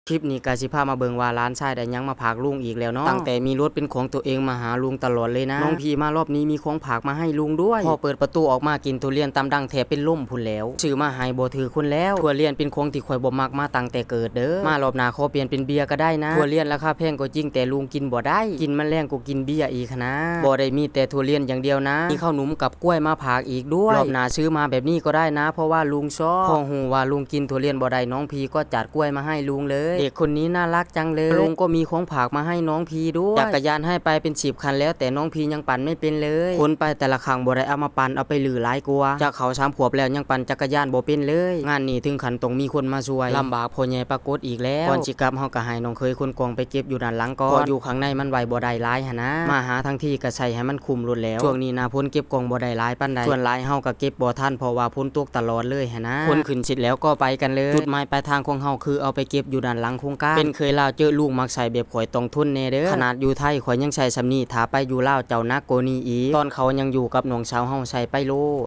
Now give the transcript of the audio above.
ຄລິບນີ້ກໍຊິພາມາເບິ່ງວ່າຫຼານຊາຍໄດ້ຫຍັງມາຝາກລຸງອີກແລ້ວເນາະ. ຕັ້ງແຕ່ມີລົດເປັນຂອງຕົວເອງມາຫາລຸງຕະຫຼອດເລີຍນະ. ນ້ອງພີມາລອບນີ້ມີຂອງຝາກມາໃຫ້ລຸງດ້ວຍ. ພໍເປີດປະຕູອອກມາ ກິ່ນທຸລຽນຕຳດັງແທບເປັນລົມພຸ້ນແລ້ວ. ຊື້ມາໃຫ້ບໍ່ຖືກຄົນແລ້ວ. ທຸລຽນເປັນຂອງທີ່ຂ້ອຍບໍ່ມັກມາຕັ້ງແຕ່ເກີດເດີ້. ມາລອບໜ້າຂໍປ່ຽນເປັນເບຍກໍໄດ້ນະ. ທຸລຽນລາຄາແພງກໍຈິງ ແຕ່ລຸງກິນບໍ່ໄດ້. ກິນມັນແລງກໍກິນເບຍອີກຫັ້ນນະ. ບໍ່ໄດ້ມີແຕ່ທຸລຽນຢ່າງດຽວນະ. ມີເຂົ້າໜຸມກັບກ້ວຍມາຝາກອີກດ້ວຍ. ລອບໜ້າຊື້ມາແບບນີ້ກໍໄດ້ນະ ເພາະວ່າລຸງຊອບ. ພໍຮູ້ວ່າລຸງກິນທຸລຽນບໍ່ໄດ້ ນ້ອງພີກໍຈັດກ້ວຍມາໃຫ້ລຸງເລີຍ. ເດັກຄົນນີ້ໜ້າລັກ ຈັງເລີຍ. ລຸງກໍມີຂອງຝາກມາໃຫ້ນ້ອງພີດ້ວຍ. ຈັກກະຍານໃຫ້ໄປເປັນສິບຄັນແລ້ວ ແຕ່ນ້ອງພີຍັງປັ່ນໄມ່ເປັນເລີຍ. ຄົນໄປແຕ່ລະຄັ້ງບໍ່ໄດ້ເອົາມາປັ່ນ ເອົາໄປລື້ຫຼາຍກວ່າ. ຈັກເຂົ້າສາມຂວບແລ້ວຍັງປັ່ນຈັກກະຍານບໍ່ເປັນເລີຍ. ງານນີ້ເຖິງຂັ້ນຕ້ອງມີຄົນມາຊ່ວຍ. ລຳບາກພໍ່ໃຫຍ່ປາກົດອີກແລ້ວ. ກ່ອນຊິກັບ ເຮົາກໍໃຫ້ນ້ອງເຂີຍຄົນກອງໄປເກັບຢູ່ດ້ານຫຼັງກ່ອນ. ເພາະຢູ່ຂ້າງໃນມັນໄວ້ບໍ່ໄດ້ຫຼາຍຫັ້ນນະ. ມາຫາທັງທີກໍໃຊ້ໃຫ້ມັນຄຸ້ມໂລດແລ້ວ. ຊ່ວງນີ້ໜ້າຝົນເກັບກອງບໍ່ໄດ້ຫຼາຍປານໃດ. ສ່ວນຫຼາຍເຮົາກໍເກັບບໍ່ທັນ ເພາະວ່າຝົນຕົກຕະຫຼອດເລີຍຫັ້ນນະ. ຄົນຂຶ້ນເສັດແລ້ວກໍໄປກັນເລີຍ. ຈຸດໝາຍປາຍທາງຂອງເຮົາຄືເອົາໄປເກັບຢູ່ດ້ານຫຼັງໂຄງການ. ເປັນເຂີຍລາວເຈີລຸງມັກໃຊ້ແບບຂ້ອຍຕ້ອງທົນແດ່ເດີ້. ຂະໜາດຢູ່ໄທຂ້ອຍຍັງໃຊ້ສ່ຳນີ້ ຖ້າໄປຢູ່ລາວເຈົ້າໜັກກວ່ານີ້ອີກ. ຕອນເຂົາຍັງຢູ່ກັບນ້ອງສາວເຮົາໃຊ້ໄປໂລດ.